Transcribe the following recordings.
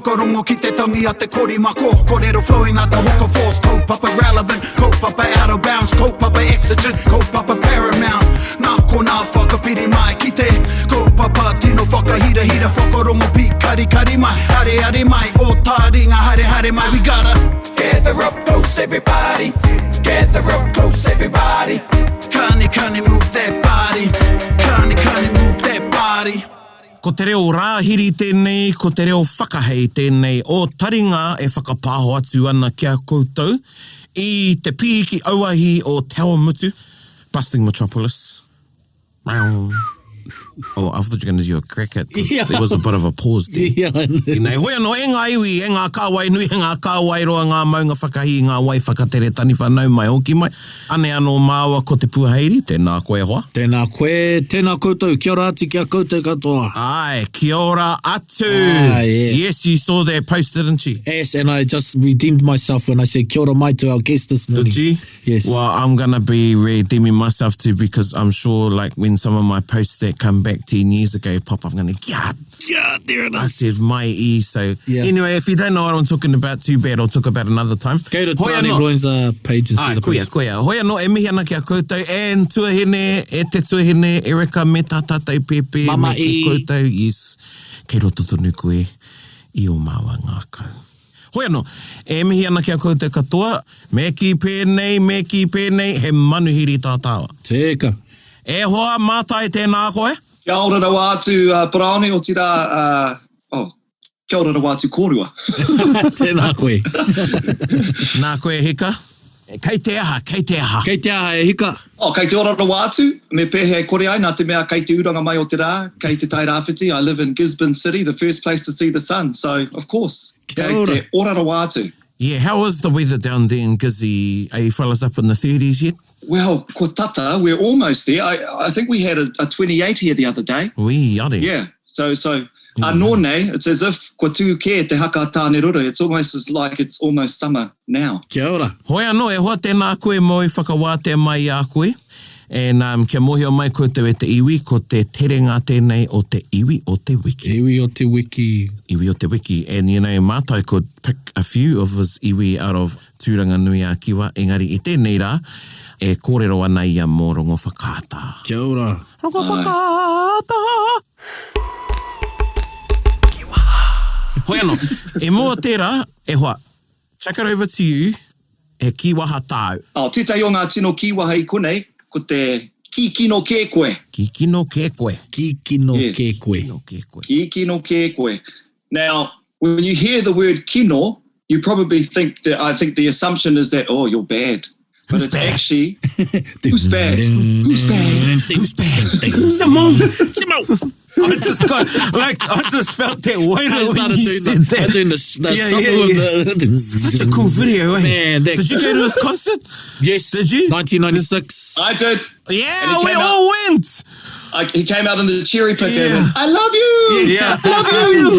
Whakarongo ki te tangi a te korimako Korero flowing like the hook of force Kaupapa relevant, kaupapa out of bounds Kaupapa exigent, kaupapa paramount Nā konā whakapiri mai ki te Kaupapa tino whakahirahira Whakarongo pīkarikari mai, areare mai Ō tāringa haere haere mai We gotta gather up close everybody Gather up close everybody Kani kani move that body Kani kani move that body Ko te reo rāhiri tēnei, ko te reo whakahei tēnei o taringa e whakapāho atu ana ki a koutou i te pīki auahi o Te Awamutu, bustling metropolis. Meow. Oh, I thought you were going to do a cricket. Yeah. There was a bit of a pause there. Yeah, I know. Nei, hoi anō, e ngā iwi, e ngā kāwai nui, e ngā kāwai roa, ngā maunga whakahī, ngā wai whakatere taniwha, nau mai, hoki mai. Anei anō māua ko Te Puaheiri, tēnā koe e hoa. Tēnā koe, tēnā koutou, kia ora atu ki a koutou katoa. Āe, kia ora atu! Ah, yes. Yes, you saw that post, didn't you? Yes, and I just redeemed myself when I said kia ora mai to our guest this morning. Did you? Yes. Well, I'm gonna be redeeming myself too because I'm sure like when some of my posts that come back 10 years ago pop up, I'm gonna, yeah, Yeah, there it I is. said my E, so Yeah. anyway, if you don't know what I'm talking about, too bad, I'll talk about another time. Go to Hoi Tāne anō. Loins uh, page and see Ai, the koia, post. koia. Hoi anō, e mihi ana ki a koutou, and tuahine, e te tuahine, Erica, me tā tātou pēpē, Mama me ki E. koutou, yes, kei roto tonu koe i ō māua ngākau. Hoi anō, e mihi ana ki a koutou katoa, me kī pēnei, me kī pēnei, he manuhiri tā tāua. Teka. E hoa, mātai tēnā koe. Kia ora rawa atu, uh, Paraone, otirā, uh, oh, kia ora rawa atu kōrua. Tēnā koe. Nā koe e hika. Kei te aha, kei te aha. Kei te aha e hika. Oh, kei te ora rawa atu, me pēhea e kore ai, nā te mea kei te uranga mai o te rā, kei Te Tai Rāwhiti, I live in Gisborne City, the first place to see the sun, so, of course, Kia kei ora. te ora rawa atu. Yeah, how is the weather down there in Gizzy? Are you fellas up in the 30s yet? Well, kua tata, we're almost there. I, I think we had a, a 28 here the other day. Wee, are Yeah, so, so, anō nei, it's as if kua tū kē te haka a Tāne Ruru. It's almost as like it's almost summer now. Kia ora. Hoi anō, e hoa tēnā koe mō i whakawātea mai i a koe. And um, kia mōhio mai koutou e te iwi, ko te terenga tēnei o te iwi o te wiki. Iwi o te wiki. Iwi o te wiki. And you know, mātou could pick a few of his iwi out of Tūranga-nui-a-Kiwa, engari i tēnei rā, e kōrero ana ia mō Rongowhakaata. Kia ora. Rongowhakaata! Hoi anō, i mua tērā, e hoa, chuck it over to you, he kīwaha tāu. Oh, tētahi o ngā tino kīwaha i konei, ko te kīkino kē koe. Kīkino kē koe. Kīkino kē koe. Kīkino kē koe. Kīkino kē koe. Now, when you hear the word kino, you probably think that, I think the assumption is that, oh, you're bad. But Who's it's bad? actually, who's bad? Who's bad? Who's bad? Simone! Simone! I just got, like, I just felt that weight I when started you doing said the, that. I doing the, the Yeah, shuffle yeah, with the, Such a cool video, eh? Man, that, Did you go to his concert? Yes. Did you? 1996. I did. Yeah, And he we came out- all went. I, he came out in the cherry picker and Yeah. went, I love you! Yeah. Love you.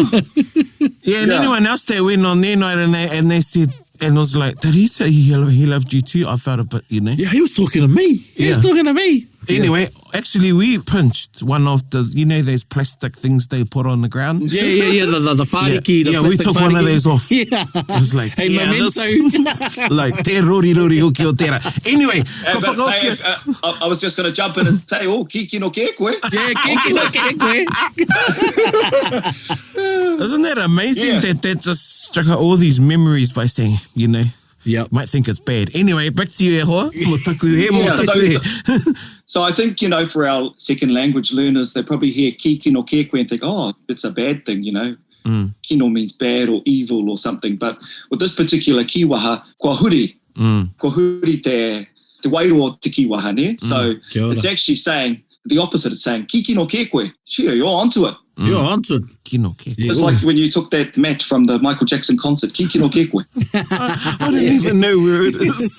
Yeah, and Yeah. anyone else that went on their night and they, and they said, and was like, did he say he, he loved you too? I felt a bit, you know. Yeah, he was talking to me. He was Yeah. talking to me. Anyway, actually, we pinched one of the, you know, those plastic things they put on the ground. Yeah, yeah, yeah. The the, the whāriki, the Yeah, we plastic took one of whāriki. those off. Yeah. It was like, Hey, yeah, memento. this- like, te rori rori hoki o tērā. Anyway, Hey, ka but, whakaokia. hey, uh, I, I was just going to jump in and say, oh, kīkino kē koe. Yeah, kīkino kē koe. Isn't that amazing Yeah. that that just struck out all these memories by saying, you know, Yep. might think it's bad. Anyway, back to you, e hoa. Mō taku he, mō Yeah, taku he. so, so I think, you know, for our second language learners, they probably hear kīkino kē koe and think, oh, it's a bad thing, you know. Mm. Kino means bad or evil or something. But with this particular kīwaha, kua huri. Mm. Kua huri te, te wairua o te kīwaha, ne? So Kia ora. it's actually saying the opposite. It's saying, kīkino kē koe. Sure, you're onto it. You're onto it. Kino kē koe. It's like when you took that mat from the Michael Jackson concert, kīkino kē koe. I don't even know where it is.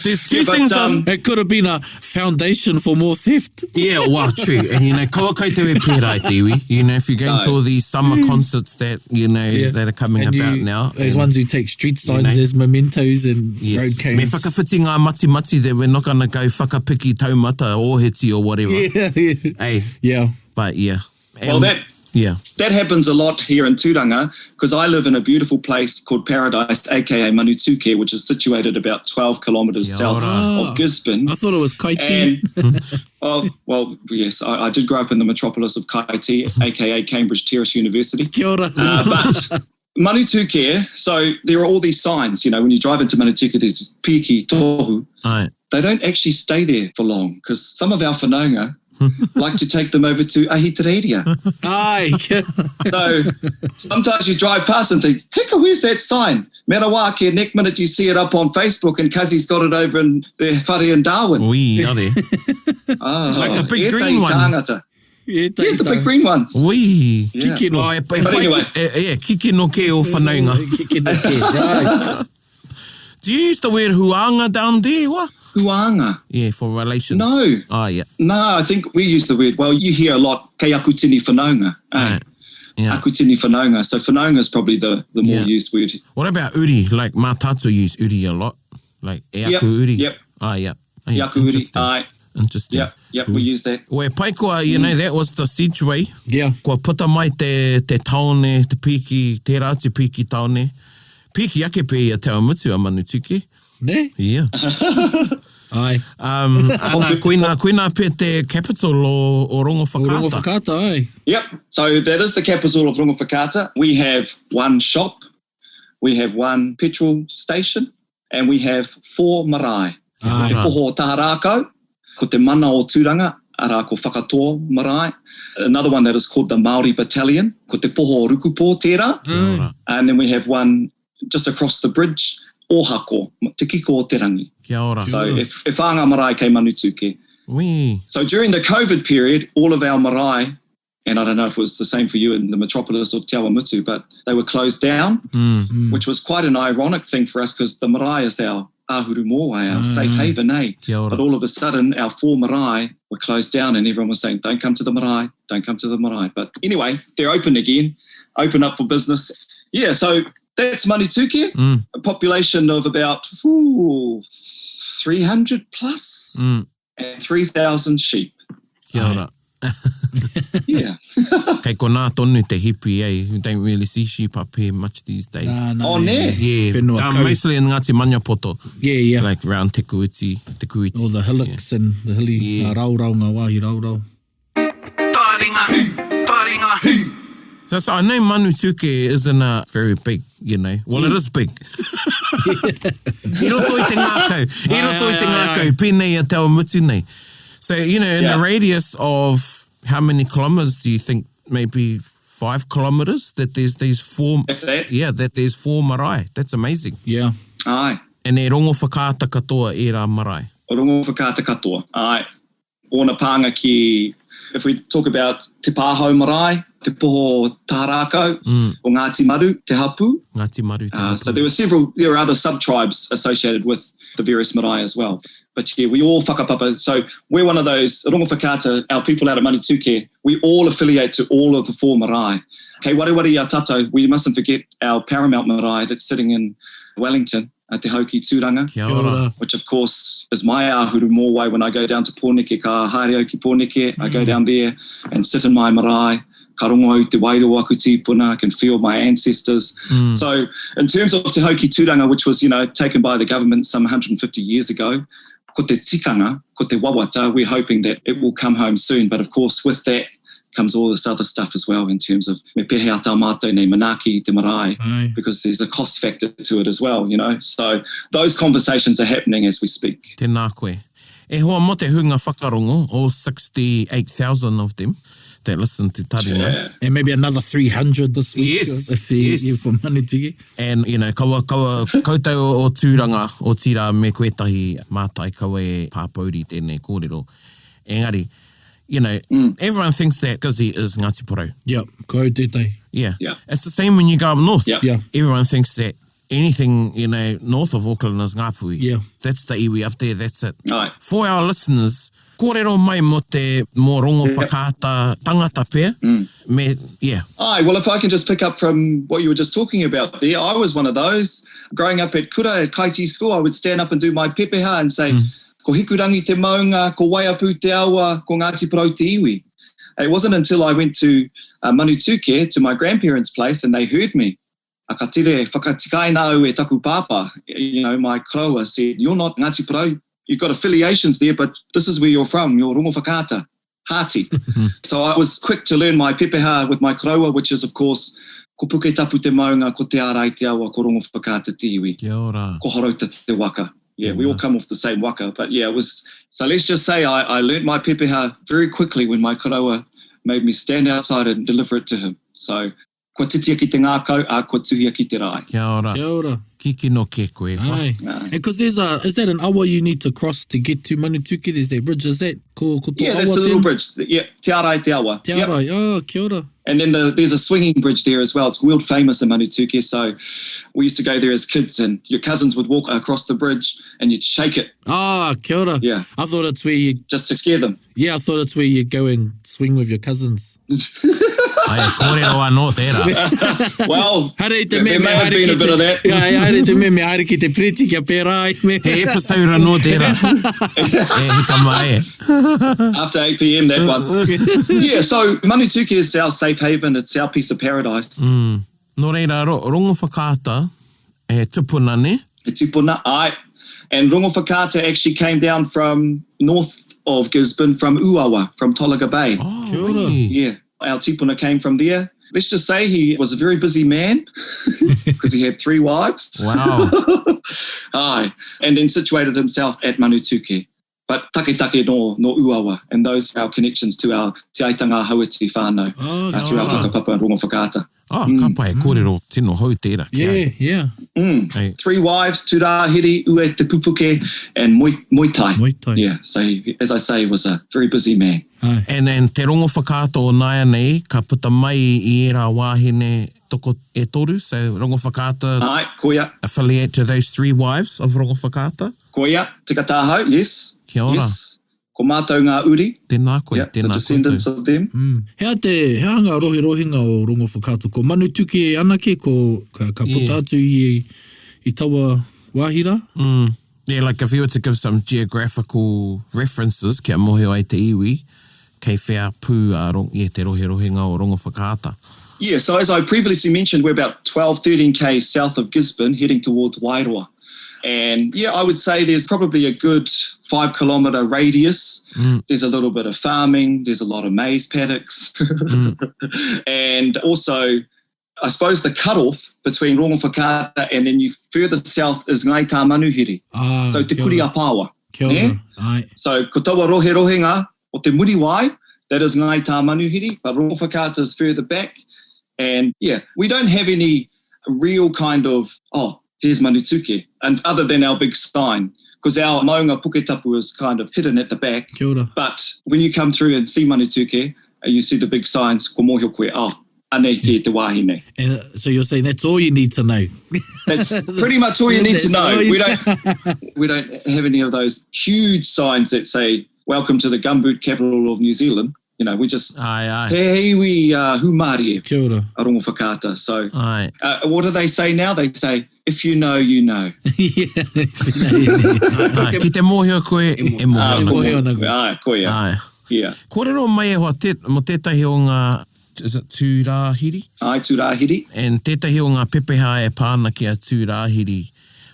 There's two Yeah, but, things um, I've It could have been a foundation for more theft. Yeah, well, true. And you know, kaua koutou e pērā i te iwi. You know, if you're going to all these summer concerts that, you know, Yeah. that are coming And about you- now. Those and- ones who take street signs know. as mementos and Yes. road Me cones. whakawhiti ngā matimati that we're not going to go whakapiki taumata or hiti or whatever. Yeah, yeah. Hey, Yeah. but yeah. Well, And- that. Yeah. That happens a lot here in Turanga because I live in a beautiful place called Paradise, aka Manutuke, which is situated about 12 kilometres south of Gisborne. I thought it was Kaiti. And, oh, well, yes, I, I did grow up in the metropolis of Kaiti, aka Cambridge Terrace University. Kia ora. Uh, but Manutuke, so there are all these signs, you know, when you drive into Manutuke, there's piki, tohu. Right. They don't actually stay there for long because some of our whanaunga like to take them over to Ahitereiria. Ai. So sometimes you drive past and think, hika, where's that sign? Mera wā next minute you see it up on Facebook and Kazi's got it over in the whare in Darwin. Oui, are they? Oh, Like the big e green ones. Tāngata. Yeah, the big green ones. Oui. Yeah. Kikino. Oh, e, e, But anyway. E, e, kikino ke o whanaunga. Kikino ke. Ai. Do you use the word huanga down there? What? Huanga. Yeah, for relations. No. Oh, yeah. No, I think we use the word, well, you hear a lot, kei aku tini whanaunga. Eh? Right. Yeah. Aku tini whanaunga. So whanaunga is probably the, the more Yeah. used word. What about uri? Like Mātātua use uri a lot. Like e Yep, aku uri. yep. Ah, yeah. Oh, yeah. E aku uri, Interesting. aye. Interesting. Yep, yep, we use that. Ue pai koa, you know, that was the segue. Yeah. Kua puta mai te, te taone, te piki, tērā atu piki taone. Piki ake pē i a Te Awamutu a Manutuke. Ne? Yeah. Ai. Um, ana, koina, koina pē te capital o, o Rongowhakaata. O Rongowhakaata, ai. Yep. So that is the capital of Rongowhakaata. We have one shop, we have one petrol station, and we have four marae. Ko te poho o Taharākau, ko te mana o Tūranga, arā ko Whakatō marae. Another one that is called the Māori Battalion, ko te poho o Rukupō tērā. Kia ora. And then we have one just across the bridge, Ōhako, Te Kiko o Te Rangi. Kia ora. So if, if whā ngā marae kei Manutuke. Oui. So during the COVID period, all of our marae, and I don't know if it was the same for you in the metropolis of Te Awamutu, but they were closed down, which was quite an ironic thing for us because the marae is our ahuru mōwai, our safe haven, eh? Kia ora. But all of a sudden, our four marae were closed down and everyone was saying, don't come to the marae, don't come to the marae. But anyway, they're open again, open up for business. Yeah, so that's Manutuke, a population of about ooh, 300 plus Mm. and 3,000 sheep. Kia ora. Yeah. Kei konā tonu te hipi, eh? You don't really see sheep up here much these days. Nā, nā, Oh, nē. Yeah, Whenua down kau. mostly in Ngāti Maniapoto. Yeah, yeah. Like round Te Kuiti, Te Kuiti. All the hillocks and the hilly Yeah. yeah. raurau, ngā wāhi raurau. Taringa, taringa. So, so I know Manutuke isn't a very big, you know. Well, it is big. I roto i te ngākau. I roto i te Ai, ai, ai, ngākau, pēnei a Te Awamutu nei. So, you know, in Yeah. a radius of how many kilometres do you think? Maybe five kilometres that there's these four... If that. Yeah, that there's four marae. That's amazing. Yeah. Aye. And e rongo whakaata katoa e rā marae. Rongo whakaata katoa. Aye. Ōna pānga ki, if we talk about Te Pāhau Marae, Te Poho Taharākau, o Ngāti Maru, Te Hapu. Ngāti Maru. Te Uh, Hapu. so there were several, there were other sub-tribes associated with the various marae as well. But yeah, we all whakapapa. So we're one of those, Rongo Whakaata, our people out of Manutuke, we all affiliate to all of the four marae. Kei wareware i a tātou, we mustn't forget our paramount marae that's sitting in Wellington at Te Hauki Tūranga. Kia ora. Which of course is my ahuru mōwai when I go down to Pōneke, ka haere au ki Pōneke, I go down there and sit in my marae, ka rongo au te wairua o aku tīpuna, I can feel my ancestors. So in terms of Te Hauki Tūranga, which was, you know, taken by the government some 150 years ago, ko te tikanga, ko te wawata, we're hoping that it will come home soon. But of course, with that comes all this other stuff as well in terms of me pēhea tā mātou nei manaaki te marae, Aye. because there's a cost factor to it as well, you know. So those conversations are happening as we speak. Tēnā koe. E hoa mō te hunga whakarongo, all 68,000 of them that listen to Taringa. Yeah. And maybe another 300 this week. Yes, If you, yes. you for Manutuke. And, you know, kaua, kaua koutou o, o Tūranga, o Tira me koetahi mātai kaua e pāpouri tēnei kōrero. Engari, you know, everyone thinks that Gizzy is Ngāti Porou. Yeah, ko au tētahi. Yeah. Yeah. It's the same when you go up north. Yeah. Yeah. Everyone thinks that anything, you know, north of Auckland is Ngāpuhi. Yeah. That's the iwi up there, that's it. Aye. For our listeners, kōrero mai mō te mō rongo whakaata tangata pea. Me, yeah. Aye, well, if I can just pick up from what you were just talking about there, I was one of those. Growing up at kura, at Kaiti School, I would stand up and do my pepeha and say, ko Hikurangi te maunga, ko Waiapu te awa, ko Ngāti Porou te iwi. It wasn't until I went to uh, Manutuke, to my grandparents' place, and they heard me. A ka tere whakatikaina au e taku pāpā. You know, my koroua said, you're not Ngāti Porou. You've got affiliations there, but this is where you're from. You're Rongowhakaata, Hāti. so I was quick to learn my pepeha with my koroua, which is, of course, ko Puketapu te maunga, ko Te Ārai te awa, ko Rongowhakaata te iwi. Kia ora. Ko Horouta te waka. Yeah, we all come off the same waka. But yeah, it was, so let's just say I, I learnt my pepeha very quickly when my koroua made me stand outside and deliver it to him. So Kua titia ki te ngākau, ā, kua tuhia ki te rae. Kia ora. Kia ora. Kikino ke koe, hoa. Aye. Aye. And cause there's a, is that an awa you need to cross to get to Manutuke? There's that bridge, is that ko, ko tō Yeah, that's awa the little tēnā? bridge. Yeah, Te Arai Te Awa. Te Yep. Arai, oh, kia ora. And then the, there's a swinging bridge there as well. It's world famous in Manutuke. So we used to go there as kids and your cousins would walk across the bridge and you'd shake it Ah, kia ora. Yeah. I thought it's where you, just to scare them. yeah, I thought it's where you'd go and swing with your cousins. Ai, kōrero anō tērā. Well, Haere i te there, meme, there may have haere been ki a bit te, of that. Yeah, haere i te meme, haere ki te preti kia pērā ai me. He episode anō tērā. E hika mai e. After 8 p.m., that one. yeah, so Manutuke is our safe haven. It's our piece of paradise. Nō reira, ro, rongo whakaata, he tupuna, ne? He tupuna, aye. And Rongowhakaata actually came down from north of Gisborne, from Uawa, from Tolaga Bay. Oh, Kia ora. really? Yeah, our tipuna came from there. Let's just say he was a very busy man because he had three wives. Wow. Aye. And then situated himself at Manutuke. But taketake no, no Uawa. And those are our connections to our Te Aitanga Hauiti whānau Oh, uh, through our ora. whakapapa and Rongowhakaata. Oh, ka pai, kōrero tino hou tērā. Ki Yeah, ai. yeah. Hey. Three wives, Tūrāhiri, Ue Te Pupuke, and Moi, Moitai. Moetai. Yeah, so he, as I say, he was a very busy man. Aye. And, and te rongo whakaata o nāianei, ka puta mai i ērā wāhine toko e toru, so rongo whakaata Aye, koia, affiliate to those three wives of rongo whakaata. koia, tika tāhau, yes. Kia ora. Yes. Ko mātou ngā uri, Tēnā koe, yeah, the tēnā descendants koutou. of them. Hea te, hea ngā roherohenga o Rongowhakaata? Ko Manutuke anake, ko, ka, ka puta Yeah. atu i, i taua wāhi rā? Mm. Yeah, like if you were to give some geographical references, kia mōhio ai te iwi, kei whea pū a rong, yeah, te roherohenga o Rongowhakaata. Yeah, so as I previously mentioned, we're about 12, 13 k south of Gisborne, heading towards Wairoa. And yeah, I would say there's probably a good five kilometre radius. There's a little bit of farming, there's a lot of maize paddocks. and also, I suppose the cutoff between Rongowhakaata and then you further south is Ngai Tā Manuhiri. Ah, So Te kia Kuri ora. a Pāwa. Kia ora. Eh? Aye. So ko taua rohe rohenga o te Muriwai, that is Ngai Tā Manuhiri, but Rongowhakaata is further back. And yeah, we don't have any real kind of, oh, here's Manutuke, and other than our big sign, because our maunga Puketapu is kind of hidden at the back. Kia ora. But when you come through and see Manutuke, uh, you see the big signs, ko mōhio koe, oh, anei ki te wāhi nei. And uh, so you're saying that's all you need to know. That's pretty much all you need to That's know. all you- We don't we don't have any of those huge signs that say "Welcome to the gumboot capital of New Zealand." You know, we just Ai, ai. hey we uh, humarie Kia ora. a Rongowhakaata. So, Ai. uh, what do they say now? They say, "If you know, you know." yeah. Ai, ki te mōhio koe, e mōhio Ah, ana koe. mōhio ana koe. Ah, koia. Ai. Yeah. Kōrero mai e hoa, te, mo tētahi o ngā, is it Tūrāhiri? Ai Tūrāhiri. And tētahi o ngā pepeha e pā ana ki a Tūrāhiri,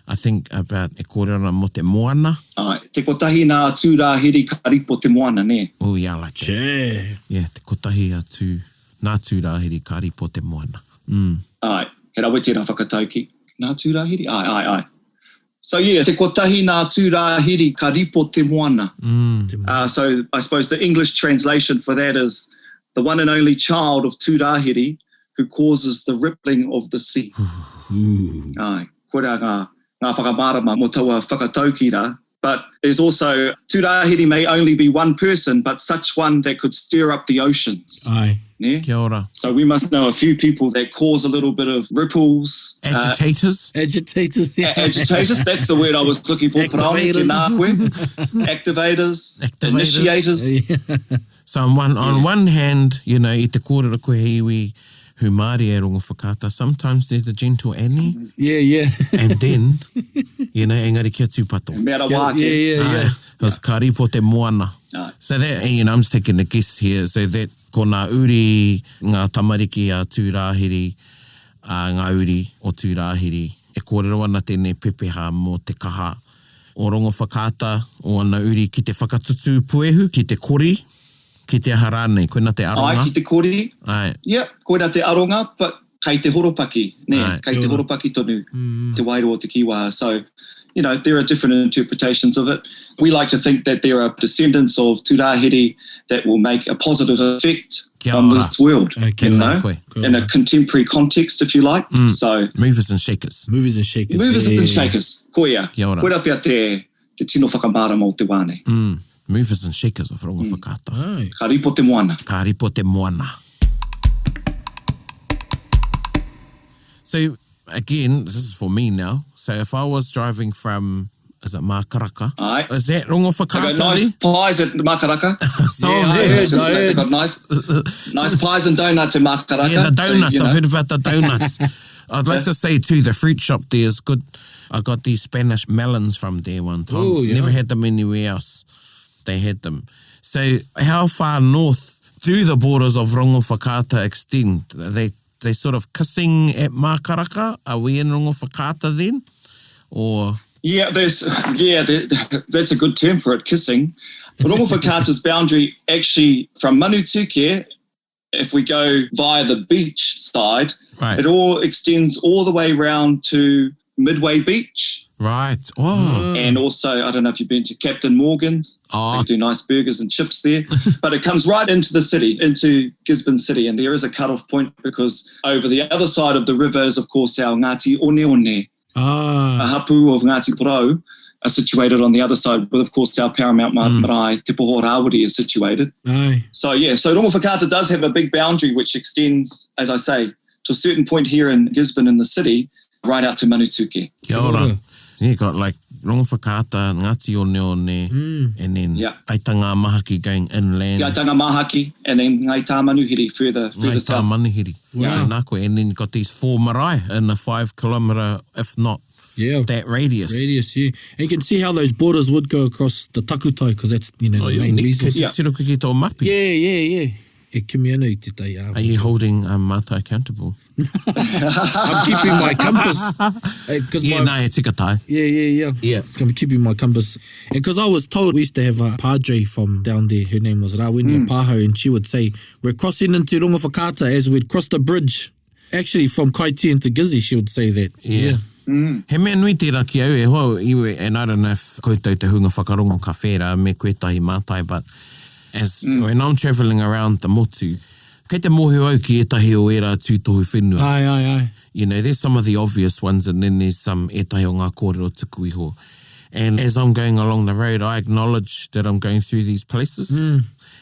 I think about e kōrero ana mō te moana. Ai, te kotahi nā Tūrāhiri ka ripo te moana, nē. Oh, yeah, like that. Che. Yeah, te kotahi a tū, nā Tūrāhiri ka ripo te moana. Mm. Ai, he rawe tērā whakatauki. Nā Tūrāhiri? Ai, ai, ai. So yeah, te kotahi nā Tūrāhiri ka ripo te moana. Mm. Uh, so I suppose the English translation for that is the one and only child of Tūrāhiri who causes the rippling of the sea. Ai, koirā ngā, ngā whakamārama mō taua whakatauki rā. But there's also, Tūrāhiri may only be one person, but such one that could stir up the oceans. Aye. Ne? Kia ora. So we must know a few people that cause a little bit of ripples. uh, Agitators. Agitators. Yeah. agitators, that's the word I was looking for. Paraone, Activators. tēnā koe. Activators, Activators. initiators. So on one, on one hand, you know, i te kōrero koe he iwi humārie e Rongowhakaata, sometimes they're the gentle Annie, Yeah, yeah. and then, you know, engari kia tūpato. Mea rawa Yeah, ake. yeah, yeah. Ai, Cause ka ripo te moana. Āe. So that, you know, I'm just taking a guess here, so that ko ngā uri, ngā tamariki a Tūrāhiri, ā, ngā uri o Tūrāhiri, e kōrero ana tēnei pepeha mō te kaha o Rongowhakaata, o ana uri ki te whakatutū puehu, ki te kori, ki te aha rānei, koina te aronga? Āe, ki te kori. Āe. Yep, koina te aronga, but kei te horopaki, nē, Āe. kei te horopaki tonu te wairua o te kīwaha. So, you know, there are different interpretations of it. We like to think that there are descendants of Tūrāhiri that will make a positive effect Kia on ora. this world, Eh, kia you ora. know, Koe. in a contemporary context, if you like. So, Movers and shakers. Movers and shakers. movers yeah, and yeah, yeah. shakers, koia. Kia ora. Koira pea te, te tino whakamārama o te wā nei. Movers and shakers of Rongowhakaata. Aye. Ka ripo te moana. Ka ripo te moana. So, again, this is for me now. So, if I was driving from, is it Makaraka? Aye. Is that They got Rongowhakaata nice there? pies at Makaraka. So Yeah, I there. heard, I They heard. got nice, nice pies and donuts in Makaraka. Yeah, the So, donuts. you know. I've heard about the donuts. I'd like to say too, the fruit shop there is good. I got these Spanish melons from there one time. Ooh, yeah. Never had them anywhere else. They had them. So how far north do the borders of Rongowhakaata extend? Are they they sort of kissing at Makaraka? Are we in Rongowhakaata then? Or Yeah, there's yeah, there, that's a good term for it, kissing. Rongowhakaata's boundary actually from Manutuke, if we go via the beach side, Right. it all extends all the way round to Midway Beach. right. Oh. And also, I don't know if you've been to Captain Morgan's. Oh. They do nice burgers and chips there. but it comes right into the city, into Gisborne City. And there is a cutoff point because over the other side of the river is, of course, our Ngāti Oneone, Ah, a hapu of Ngāti Porou are situated on the other side, with, of course, our paramount marae, Te Poho Rāwiri, is situated. aye. So, yeah, so Rongowhakaata does have a big boundary which extends, as I say, to a certain point here in Gisborne in the city, right out to Manutuke. Kia ora. Yeah, you got like Rongowhakaata, Ngāti Oneone, and then Yeah. Aitanga Mahaki going inland. Ngāi Mahaki and then Ngai Tāmanuhiri further, further Ngai south. Tāmanuhiri. Wow. Tēnā koe. And then you got these four marae in a five kilometre, if not Yeah. that radius. Radius, yeah. And you can see how those borders would go across the takutai because that's, you know, Oh, the yeah, main neat. resource. Te tiro koe ki tō mapi. Yeah, yeah, yeah. E kimi ana i te tai Are you holding um, mātou accountable? I'm keeping my compass. Eh, 'cause Yeah, my, no, he tika tai. Yeah, yeah, yeah. Yeah. I'm keeping my compass. And because I was told we used to have a padre from down there, her name was Rawinia Paho, and she would say, We're crossing into Rongowhakaata as we'd cross the bridge. Actually, from Kaiti into Gizzy, she would say that. Yeah. He mea nui tērā ki au e hoa, iwi, and I don't know if koutou te hunga whakarongo ka whērā me koe tahi mātai, but as, when I'm travelling around the motu, kei te mōhio au ki ētahi o ērā tūtohu whenua. Aye, aye, aye. You know, there's some of the obvious ones and then there's some ētahi o ngā kōrero tuku iho. And as I'm going along the road, I acknowledge that I'm going through these places.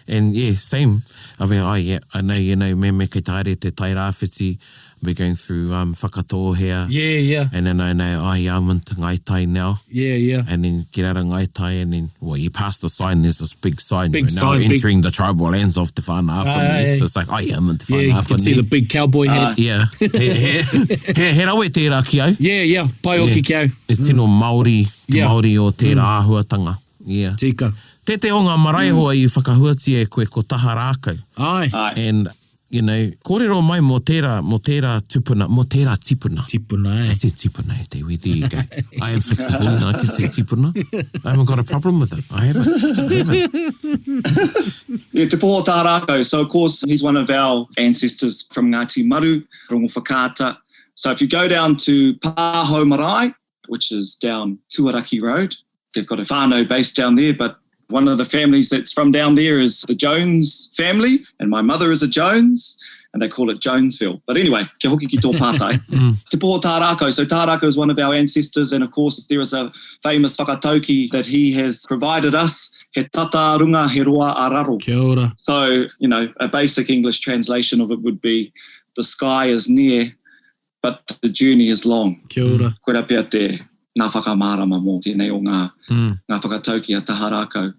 And yeah, same. I mean, oh yeah, I know, you know, me me kei te haere te Tairāwhiti, we're going through um, Whakatōhea. Yeah, yeah. And then I know, oh yeah, I'm into Ngai Tai now. Yeah, yeah. And then get out of Ngai Tai and then, well, you pass the sign, there's this big sign. Big We're now sign, big- entering the tribal lands of Te Whānau-a-Apanui. Aye. So it's like, oh yeah, I'm in Te Yeah, you can see the Whānau-a-Apanui. big cowboy hat. Yeah. He, he, he, he rawe tērā ki au. Yeah, yeah. Pai hoki ki au. E tino Māori, te Yeah. Māori o tērā āhuatanga. Yeah. Tika. Tētehi o ngā marae hoa i whakahuatia e koe ko Taha Rākau. Aye. Aye. And, you know, kōrero mai mō tērā, mō tērā tupuna, mō tērā tipuna. Tipuna, eh? I said tipuna e te iwi, there you go. I am flexible and I can say tipuna. I haven't got a problem with it. I haven't. I haven't. Yeah, Te Poho Taha Rākau. So, of course, he's one of our ancestors from Ngāti Maru, Rongowhakaata. So if you go down to Pāhau Marae, which is down Tuaraki Road, they've got a whānau base down there, but one of the families that's from down there is the Jones family, and my mother is a Jones, and they call it Jonesville. But anyway, kia hoki ki tō pātai. Te Poho Taha Rākau. So Taha Rākau is one of our ancestors, and of course there is a famous whakatauki that he has provided us, he tata runga, he roa a raro. Kia ora. So, you know, a basic English translation of it would be the sky is near, but the journey is long. Kia ora. Koira pea te ngā whakamārama mō tēnei o ngā, ngā whakatauki a Taha Rākau.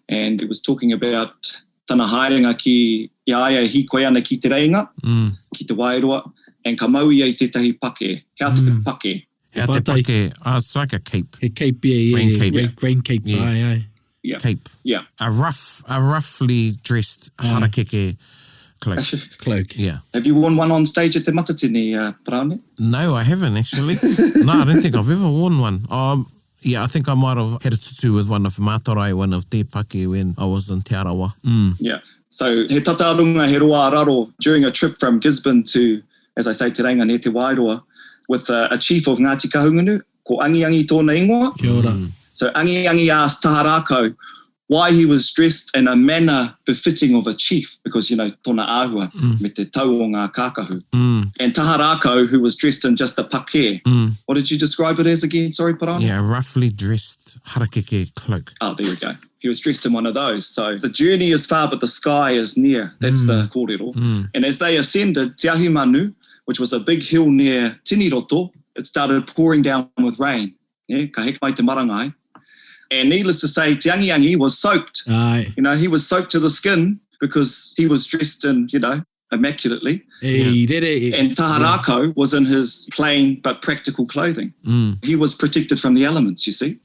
And it was talking about tana haerenga ki i a ia e hīkoi ana ki Te Reinga, ki Te Wairoa, and ka mau ia i tētahi pake. Hea te pake? Hea te Pātai. pake, oh, it's like a cape. He cape, yeah, yeah. Rain yeah. cape. Rain, rain cape, Yeah. aye, aye. Yeah. Cape. Yeah. A rough, a roughly dressed harakeke cloak. Cloak. Yeah. Have you worn one on stage at Te Matatini, uh, Paraone? No, I haven't actually. no, I don't think I've ever worn one. Um, yeah, I think I might have had a tutu with one of Mātarai, one of Te Paki when I was in Te Arawa. Mm. Yeah. So he tata runga, he roa raro, during a trip from Gisborne to, as I say, Te Reinga ne Te Wairoa, with a, a chief of Ngāti Kahungunu, ko Angiangi tōna ingoa. Kia ora. So Angiangi asked Taharako why he was dressed in a manner befitting of a chief, because, you know, tōna āhua me te tau o ngā kākahu. And Taharako, who was dressed in just a pake, what did you describe it as again? Sorry, Parana? Yeah, a roughly dressed harakeke cloak. Oh, there we go. He was dressed in one of those. So the journey is far, but the sky is near. That's the kōrero. And as they ascended Te Ahumanu, which was a big hill near Tiniroto, it started pouring down with rain. Yeah, ka heke mai te marangai. And needless to say, Te Angiangi was soaked. Aye. You know, he was soaked to the skin because he was dressed in, you know, immaculately. E rere. And Taharako was in his plain but practical clothing. He was protected from the elements, you see.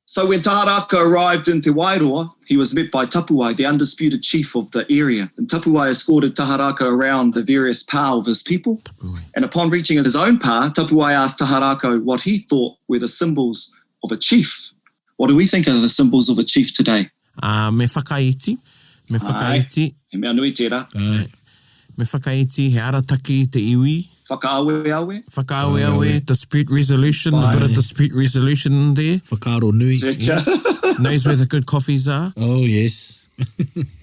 So when Taharaka arrived in Te Wairoa, he was met by Tapuai, the undisputed chief of the area. And Tapuai escorted Taharaka around the various pā of his people. Tapuai. And upon reaching his own pā, Tapuai asked Taharako what he thought were the symbols of a chief. What do we think are the symbols of a chief today? Uh, me whakaiti. Me whakaiti. He mea nui tērā. Aye. Me whakaiti, he arataki i te iwi. Whakaaweawe. Whakaaweawe, dispute resolution, a bit of dispute resolution in there. Whakaaro nui. Yes. Knows where the good coffees are. Oh, yes.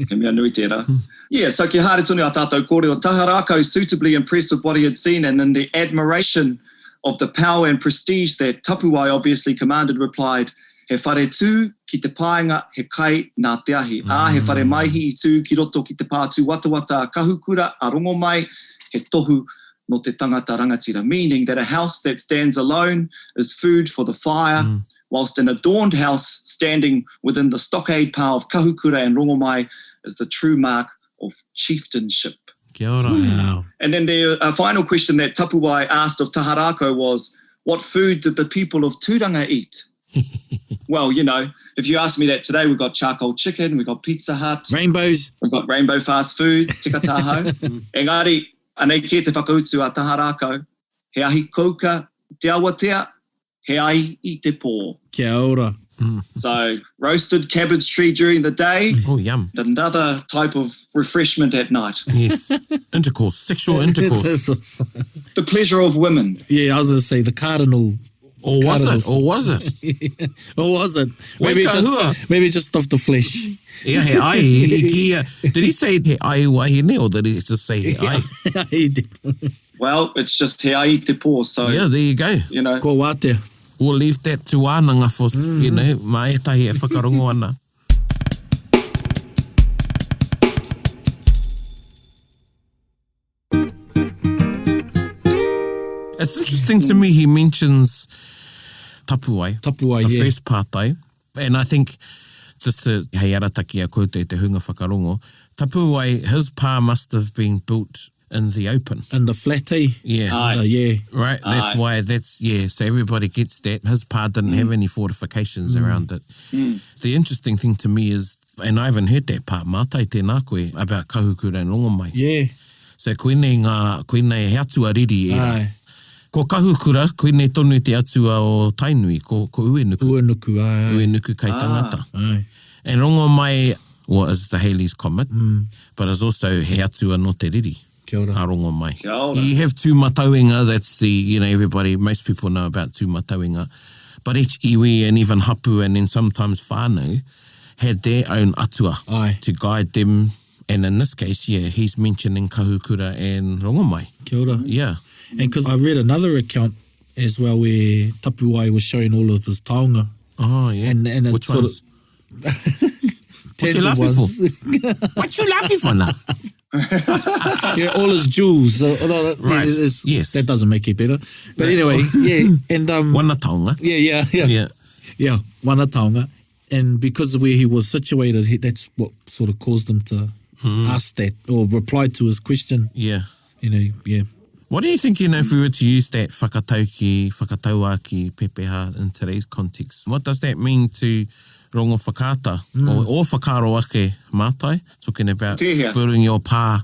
He mea nui tērā. Yeah, so kia haere tonu a tātou kōrero. Taharākau suitably impressed with what he had seen and in the admiration of the power and prestige that Tapuwae obviously commanded replied, He whare tū ki te paenga, he kai nā te ahi. Ā, he whare maihi i tū ki roto ki te pā tūwatawata a Kahukura, a Rongomai, he tohu nō te tangata rangatira. Meaning that a house that stands alone is food for the fire, whilst an adorned house standing within the stockade pā of Kahukura and Rongomai is the true mark of chieftainship. Kia ora. Wow. And then the uh, final question that Tapuwai asked of Taharako was, what food did the people of Turanga eat? well, you know, if you ask me that today, we've got charcoal chicken, we've got Pizza Hut. Rainbows. We've got rainbow fast foods, tika tāhau. Engari, anei kē te whakautu a Taharako, he ahi kouka te awatea, he ai i te pō. Kia ora. So, roasted cabbage tree during the day. Oh, yum. Another type of refreshment at night. Yes. Intercourse, sexual intercourse. The pleasure of women. Yeah, I was going to say the cardinal. Or was cardinals. it? Or was it? or was it? Maybe Weka hua. just, maybe just off the flesh. Yeah, he ai. He kia. Did he say he ai wahine or did he just say he ai? He did. Well, it's just he ai te pō, so, Yeah, there you go. you know. Ko wātea. We'll leave that to wānanga for, you know, mā ētahi e whakarongo ana. It's interesting to me he mentions tapuai. Tapuai, the yeah. first pātai. And I think, just to hei arataki a koutou i te hunga whakarongo, tapuai, his pā must have been built in the open. And the flat, eh? Yeah. Aye. The, yeah. Right, that's Aye. why that's yeah. So everybody gets that. His pa didn't have any fortifications around it. The interesting thing to me is, and I haven't heard that part, mātai tēnā koe about Kahukura and Rongomai. Yeah. So koinei ngā, koinei he atua riri e Aye. Ko Kahukura, koinei tonu te atua o Tainui, ko, ko Uenuku. Uenuku, aye. aye. Uenuku kai tangata. Aye. And Rongomai, well, is the Halley's Comet, but is also he atua no te riri. Kia ora. A Rongomai. Kia ora. You have Tūmatauenga, that's the, you know, everybody, most people know about Tūmatauenga. But each iwi and even hapu and then sometimes whānau had their own atua Aye. to guide them. And in this case, yeah, he's mentioning Kahukura and Rongomai. Kia ora. Yeah. And because I read another account as well where Tapuwai was showing all of his taonga. Oh, yeah. And, and it Which sort ones? of What you tangible laughing ones. What you laughing for now? yeah, all his jewels. Uh, no, no, Right. it's- it's- Yes. That doesn't make it better. But anyway, yeah. And um, Wana taonga. yeah, yeah, yeah. Yeah. Yeah, wana taonga. And because of where he was situated, he, that's what sort of caused him to ask that or reply to his question. Yeah. You know, yeah. What do you think, you know, if we were to use that whakatauki, whakatauaki, pepeha in today's context, what does that mean to Rongowhakaata, mm. o ō whakaaro ake mātai, talking about Tēhea. building your pā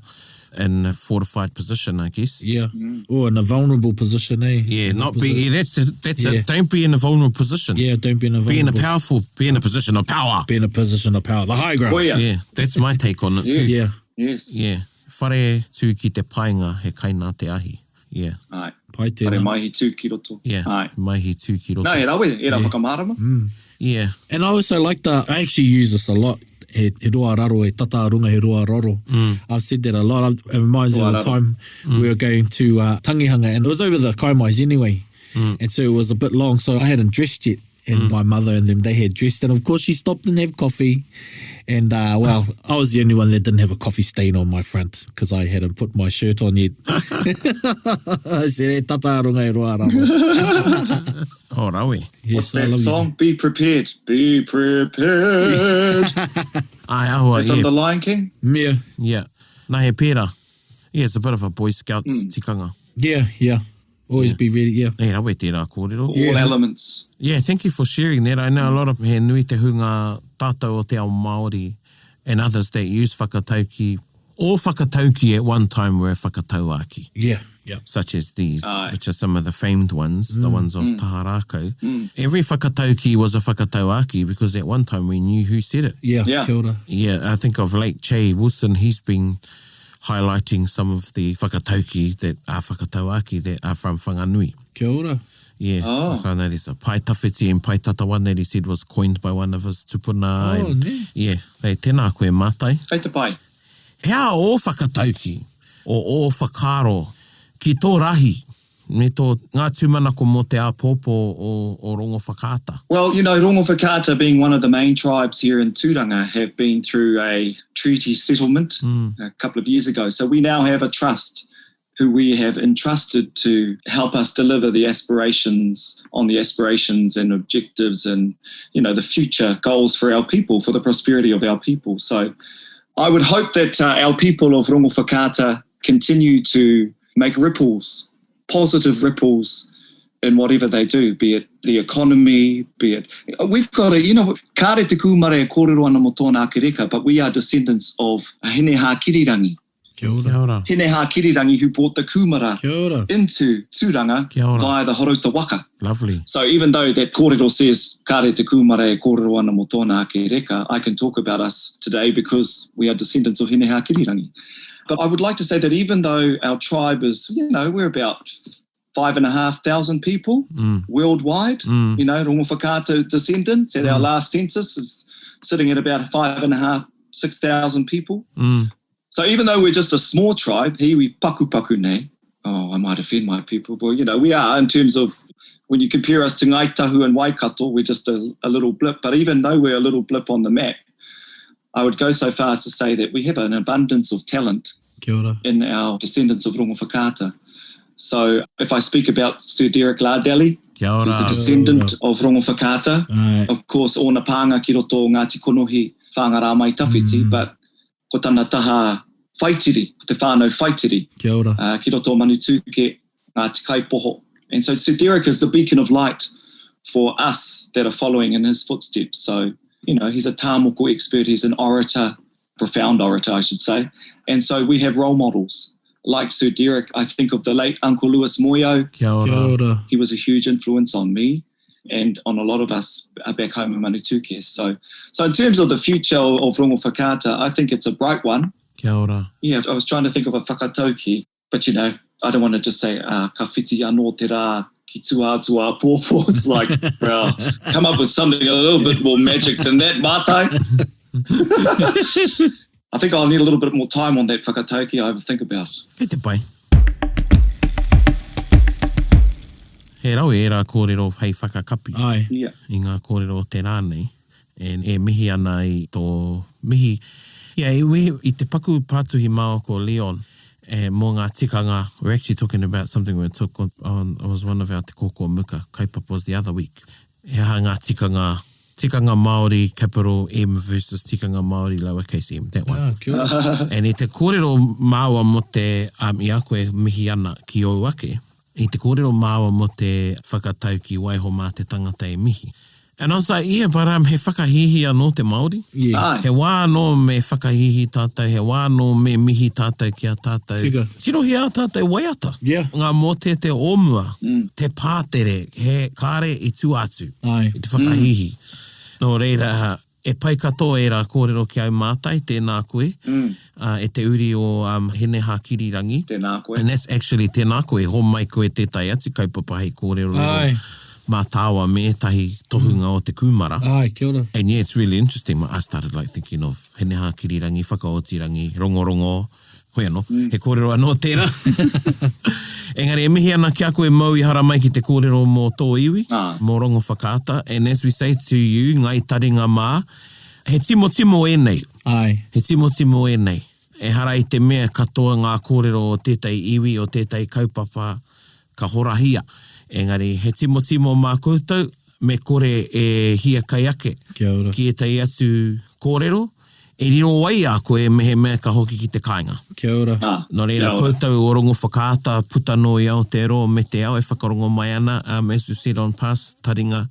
in a fortified position, I guess. Yeah. Mm. Or in a vulnerable position, eh? Yeah, not be, yeah, that's, that's yeah. it. Don't be in a vulnerable position. Yeah, don't be in a vulnerable Be in a powerful, be in a position of power. Be in a position of power. The high ground. Oh, yeah. Yeah, that's my take on it. Yes. Yeah. Yes. Yeah. Whare tū ki te paenga, he kai nā te ahi. Yeah. Ai. Pai tēnā. Whare maihi tū ki roto. Yeah. Ai. Maihi tū ki roto. Nā, he rawe, e rā whakamārama. Mm. Yeah. And I also like the, I actually use this a lot, he, he roa raro, he tata runga, he roa raro. Mm. I've said that a lot. It reminds me of the time mm. we were going to uh, Tangihanga and it was over the Kaimais anyway. Mm. And so it was a bit long, so I hadn't dressed yet. And mm. my mother and them, they had dressed. And of course, she stopped and have coffee. And, uh, well, I was the only one that didn't have a coffee stain on my front because I hadn't put my shirt on yet. I said, e tata runga e roa raro. Oh, rawe. Yes, What's I that love song? Be prepared. Be prepared. Ai, ahua, That's on yeah. The Lion King? Yeah. Yeah. Nā, he pērā. Yeah, it's a bit of a Boy Scouts mm. tikanga. Yeah, yeah. Always yeah. be ready, yeah. He rawe tērā kōrero. All yeah. elements. Yeah, thank you for sharing that. I know a lot of he nui te hunga tātou o te ao Māori and others that use whakatauki All whakatauki at one time were whakatauaki. Yeah, yeah. Such as these, Aye. which are some of the famed ones, mm. the ones of mm. Taharākau. Mm. Every whakatauki was a whakatauaki because at one time we knew who said it. Yeah, yeah. Kia ora. Yeah, I think of late Che Wilson, he's been highlighting some of the whakatauki that are whakatauaki that are from Whanganui. Kia ora. Yeah, oh. so I know there's a pai tawhiti and pai tata one that he said was coined by one of his tupuna. Oh, and, ne. Yeah, hey, tēnā koe mātai. Kei te pai. He aha ō whakatauki, o ō whakaaro ki tō rahi me tō ngā tūmanako mō te āpōpō o, o Rongowhakaata? Well, you know, Rongowhakaata being one of the main tribes here in Tūranga have been through a treaty settlement mm. a couple of years ago. So we now have a trust who we have entrusted to help us deliver the aspirations on the aspirations and objectives and you know the future goals for our people for the prosperity of our people so I would hope that uh, our people of Rongowhakaata continue to make ripples positive ripples in whatever they do, be it the economy, be it... We've got a, you know, kāre te kūmara e kōrero ana mō tōna ake reka, but we are descendants of Hine Hākirirangi. Kia ora. Kia ora. Hine Hākirirangi who brought the kūmara Kia ora. into Tūranga Kia ora. via the Horouta Waka. Lovely. So even though that kōrero says kāre te kūmara e kōrero ana mō tōna ake reka, I can talk about us today because we are descendants of Hine Hākirirangi. But I would like to say that even though our tribe is, you know, we're about 5,500 people mm. worldwide, mm. you know, Rongowhakaata descendants at mm. our last census is sitting at about 5,500, 6,000 people. Mm. So even though we're just a small tribe, here we paku paku nei. Oh, I might offend my people, but you know, we are in terms of when you compare us to Ngāi Tahu and Waikato, we're just a, a little blip. But even though we're a little blip on the map, I would go so far as to say that we have an abundance of talent Kia ora. in our descendants of Rongowhakaata. So if I speak about Sir Derek Lardelli, Kia ora. who's a descendant of Rongowhakaata, Ai. of course, ōna pānga ki roto o Ngāti Konohi, Whāngārā Mai Tawhiti, mm. but ko tana taha whaitiri, ko te whānau whaitiri, Kia ora. uh, ki roto o Manutūke, Ngāti Kaipoho. And so Sir Derek is the beacon of light for us that are following in his footsteps. So, you know, he's a tāmoko expert, he's an orator, profound orator, I should say. And so we have role models like Sir Derek. I think of the late Uncle Lewis Moyo. Kia ora. Kia ora. He was a huge influence on me and on a lot of us back home in Manutuke. So, so in terms of the future of Rongowhakaata, I think it's a bright one. Kia ora. Yeah, I was trying to think of a whakatauki, but you know, I don't want to just say, ah, ka whiti anō te rā ki tua atu āpōpō. It's like, well, come up with something a little bit more magic than that, Mātai. I think I'll need a little bit more time on that whakatauki. I have a think about it. Kei te pai. He rawe ērā kōrero hei whakakapi Ai. Yeah. i ngā kōrero o te rā nei. And e mihi ana i tō mihi. Yeah, i, we, i te paku pātuhi māua ko Leon e, mō ngā tikanga, we're actually talking about something we took on, on, it was one of our Te Kōkō Muka kaupapa was the other week. He aha ngā tikanga, tikanga Māori capital M versus tikanga Māori lowercase m, that one. Ah, kia ora. And i te kōrero māua mō te, um, i a koe mihi ana ki ōu ake, i te kōrero māua mō te whakatau ki waiho mā te tangata e mihi. And I was like, yeah, but um, he whakahīhī anō te Māori. Yeah. Āe. He wā anō me whakahīhī tātou, he wā anō me mihi tātou ki a tātou. Tika. Tirohia ā tātou waiata. Yeah. Ngā mōteatea o mua, te pātere, he kāre i tua atu. Āe. I te whakahīhī. Nō reira, e pai katoa ērā kōrero ki au mātai, tēnā koe, e te uri o Hinehākirirangi. Tēnā koe. And that's actually, tēnā koe, homai koe tētahi atu kaupapa hei kōrerorero mā tāua me ētahi tohunga o te kūmara. Āe, kia ora. And yeah, it's really interesting. I started like thinking of Hinehākirirangi, Whakaotirangi, Rongorongo, Hoi anō, he kōrero anō tērā. Engari e mihi ana ki a koe mōu i haramai ki te kōrero mō tō iwi, mō Rongowhakaata, and as we say to you, Ngāi Taringa mā, he timotimo ēnei. Āe. He timotimo ēnei. Ehara i te mea katoa ngā kōrero o tētahi iwi, o tētahi kaupapa ka horahia. Engari he timotimo mā koutou, me kore e hiakai ake Kia ora. ki ētahi atu kōrero, e riro ai a koe mehemea ka hoki ki te kāinga. Kia ora. Ā, Nō reira, kia ora. koutou o Rongowhakaata puta noa i Aotearoa me te ao e whakarongo mai ana, as we said on past taringa,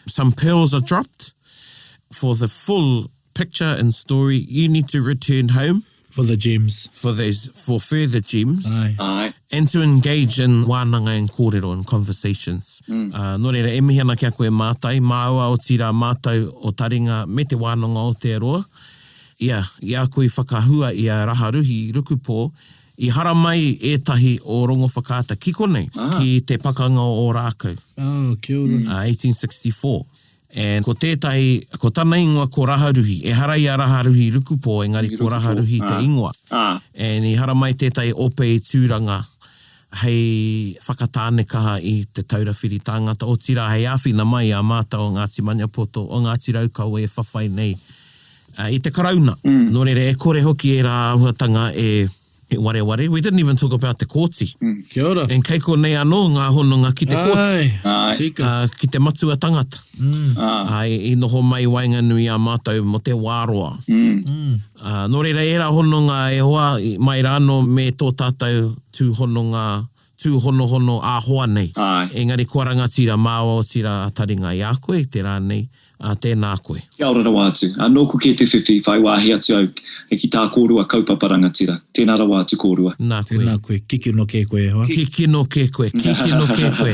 some pearls are dropped for the full picture and story, you need to return home. For the gems. For those, for further gems. Aye. Aye. And to engage in wānanga and kōrero and conversations. Mm. Nō reira, e mihi ana ki a koe Mātai, māua otirā mātou o Taringa me te Wānanga o Aotearoa, ia, i a koe i whakahua i a Raharuhi Rukupō, i haramai ētahi o Rongowhakaata ki konei, Ah. ki te pakanga o Ōrākau. Oh, kia ora. 1864. And ko tētahi, ko tana ingoa ko Raharuhi. Ehara i a Raharuhi Rukupō, engari ko Raharuhi te ingoa. And i haramai tētahi ope i Tūranga hei whakatānekaha i Te Taura Whiri Tāngata, otirā hei āwhina mai i a mātou o Ngāti Maniapoto, o Ngāti Raukawa e whawhai nei i te Karauna. Nō reira, e kore hoki ērā āhuatanga e He wareware, we didn't even talk about Te Kooti. Kia ora. And kei konei anō ngā hononga ki Te Kooti. Aye, Aye. tika. Ki te matua tangata. Aye, i noho mai i waenganui i a mātou mō te wā roa. Nō reira, ērā hononga e hoa, mai rānō me tō tātou tūhononga, tūhonohono ā-hoa nei. Aye. Engari kua rangatira māua otirā a taringa i a koe i te rā nei, Ā, tēnā koe. Kia ora rawa atu. Ā, nōku kē te whiwhi, whai wāhi atu au ki tā kōrua kaupapa rangatira. Tēnā rawa atu kōrua. Nā koe. Tēnā koe. Kikino kē koe, e hoa. Kikino kē koe. Kikino kē koe.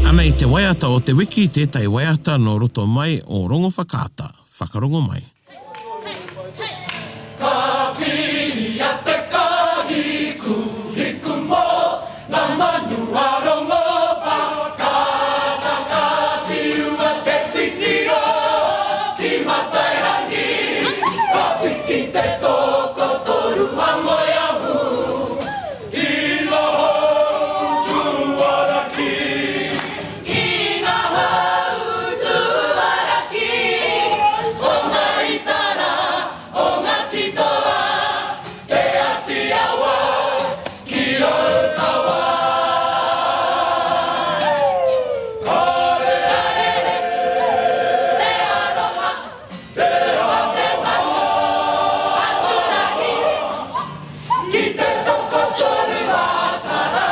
Anei te waiata o te wiki, tētahi waiata nō roto mai o Rongowhakaata. Whakarongo mai. Ka whiria te kahi kuhiku mō ngā manu a Rongowhakaata ka whiua te titiro ki Matairangi ka piki te tokotoru a Moeahu i ngā hau tūaraki. Ki ngā hau tūaraki o ngā itara o Ngāti Toa, Te Āti Awa ki Raukawa. Ka rere te aroha o te manu a Tūrahi ki te tokotoru a Tara,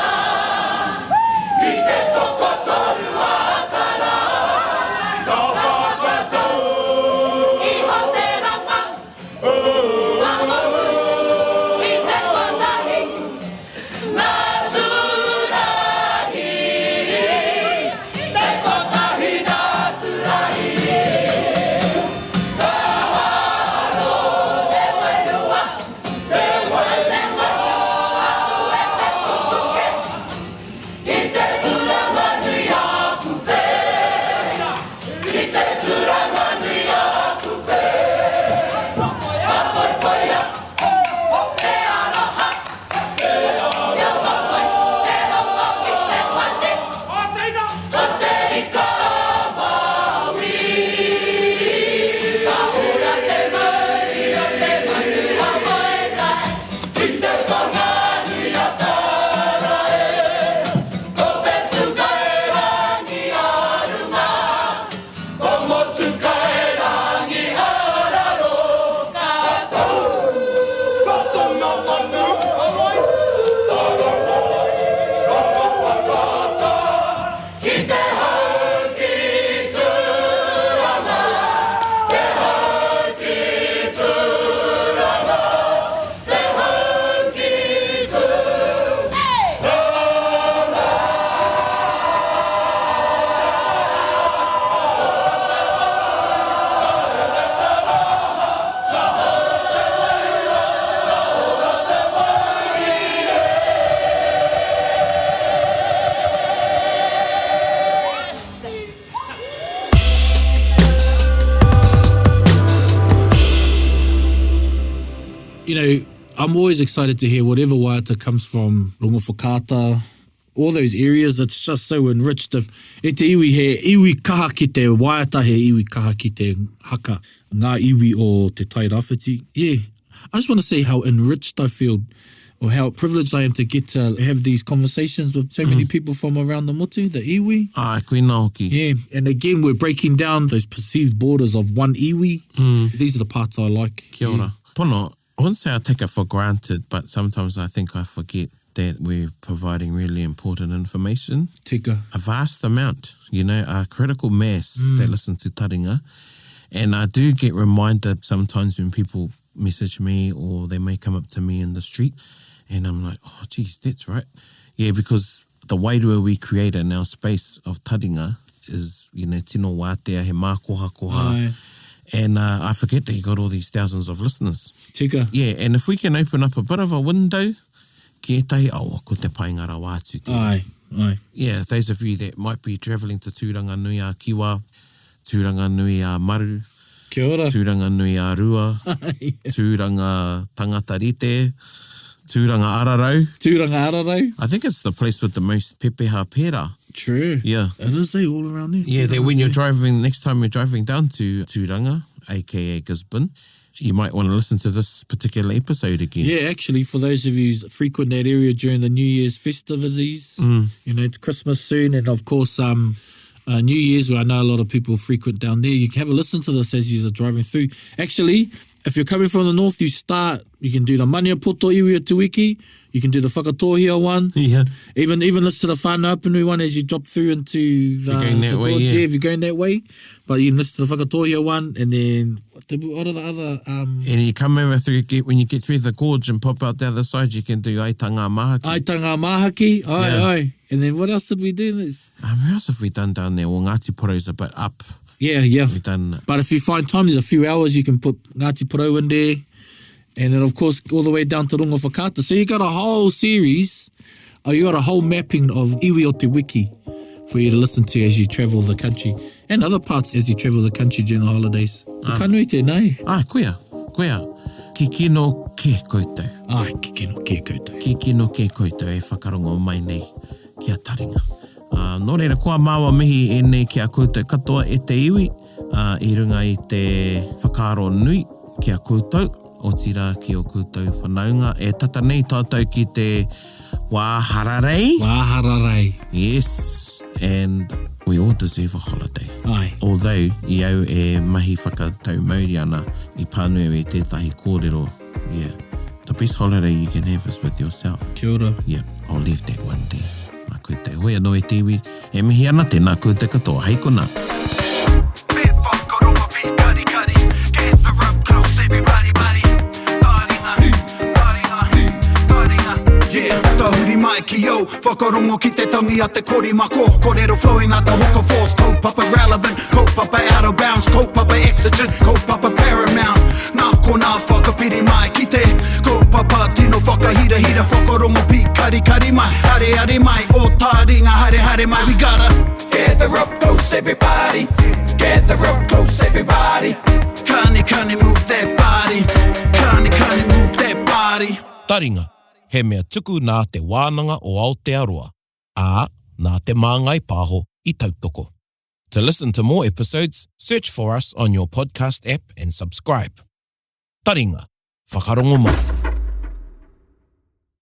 ki te tokotoru a Tara. Ka whakatau iho te rama a motu i te kotahi nā Tūrahi, te kotahi nā Tūrahi. Ka haro te wairua, te wairua aue te pupuke ki te tūranga nui a Kupe, ki te tūranga nui a Kupe. Ka poipoia te aroha, te whawhai, te rongo ki te pane, ko te ika a Māui. Ka hura te mauri o te manu a Moetai ki te whanganui a Tara e. Ko Whetukaerangi a runga, ko Motukaerangi a raro. Ka tau, ka tona manu. Ka I'm always excited to hear whatever waiata comes from Rongowhakaata, all those areas, it's just so enriched if e te iwi he iwi kaha ki te waiata, he iwi kaha ki te haka, ngā iwi o Te Tai Rāwhiti. Yeah, I just want to say how enriched I feel or how privileged I am to get to have these conversations with so many mm. people from around the motu, the iwi. Ah, koina hoki. Yeah, and again, we're breaking down those perceived borders of one iwi. Mm. These are the parts I like. Kia ora. Yeah. Pono, I wouldn't say I take it for granted, but sometimes I think I forget that we're providing really important information. Tika. A vast amount, you know, a critical mass mm. that listen to Taringa. And I do get reminded sometimes when people message me or they may come up to me in the street and I'm like, oh, geez, that's right. Yeah, because the wairua we create in our space of taringa is, you know, tino wātea, he mākohakoha. Aye. And uh, I forget that you got all these thousands of listeners. Tika. Yeah, and if we can open up a bit of a window, ki ētahi, oh, ko te painga rawa atu tērā. Aye, aye. Yeah, those of you that might be travelling to Tūranganui a Kiwa, Tūranganui a Maru, Kia ora. Tūranganui a Rua, Tūranga Tangata Rite, Tūranga Ararau. Tūranga Ararau. I think it's the place with the most pepeha pērā. True. Yeah. It is, eh, all around there. Yeah, that when you're driving, next time you're driving down to Tūranga, aka Gisborne, you might want to listen to this particular episode again. Yeah, actually, for those of you who frequent that area during the New Year's festivities, mm. you know, it's Christmas soon, and of course, um, uh, New Year's, where I know a lot of people frequent down there, you can have a listen to this as you're driving through. Actually, if you're coming from the north, you start, you can do the Maniapoto iwi o Te Wiki, you can do the Whakatōhea one. Yeah. Even even listen to the Whānau Apanui one as you drop through into the, if you're going that way, yeah. yeah. if you're going that way. But you can listen to the Whakatōhea one and then what, the, what are the other... Um, and you come over through, get, when you get through the gorge and pop out the other side, you can do Aitanga Mahaki. Aitanga Mahaki, aye, yeah. aye. And then what else did we do? This? Um, who else have we done down there? Well, Ngāti Porou's a bit up. Yeah, yeah. We've done. But if you find time, there's a few hours you can put Ngāti Porou in there. And then, of course, all the way down to Rongowhakaata. So you got a whole series, or you got a whole mapping of iwi o te wiki for you to listen to as you travel the country and other parts as you travel the country during the holidays. So ah. ka nui tēnei. Ah, koia, koia. Kikino ke koutou. Ah, kikino ke koutou. Kikino ke koutou e whakarongo mai nei ki a Taringa. Ā, nō reira, ko ā māua mihi ēnei ki a koutou katoa e te iwi, ā, i runga i te whakaaro nui ki a koutou, otirā ki ō koutou whanaunga. E tata nei tātou ki te wā hararei. Wā hararei. Yes, and we all deserve a holiday. Āe. Although, i au e mahi whakatau mauri ana, i pānui au i tētahi kōrero, yeah, the best holiday you can have is with yourself. Kia ora. Yeah, I'll leave that one there. Nā koutou. Hoi anō e te iwi, e mihi ana, tēnā koutou katoa. Hei konā. Me whakarongo be karikari Gather up close everybody buddy Taringa, taringa, taringa Yeah, tahuri mai ki au Whakarongo ki te tangi a te korimako Korero flowing like the hook of force Kaupapa relevant, kaupapa out of bounds Kaupapa exigent, kaupapa paramount Nā konā whakapiri mai ki te kaupapa tino whakahirahira Whakarongo pīkarikari mai, areare mai Ō taringa haere haere mai We gotta gather up close everybody Gather up close everybody Kani kani move that body Kani kani move that body Taringa, he mea tuku nā Te Wānanga o Aotearoa, ā, nā Te Māngai Pāho i tautoko. To listen to more episodes, search for us on your podcast app and subscribe. Taringa, whakarongo mai.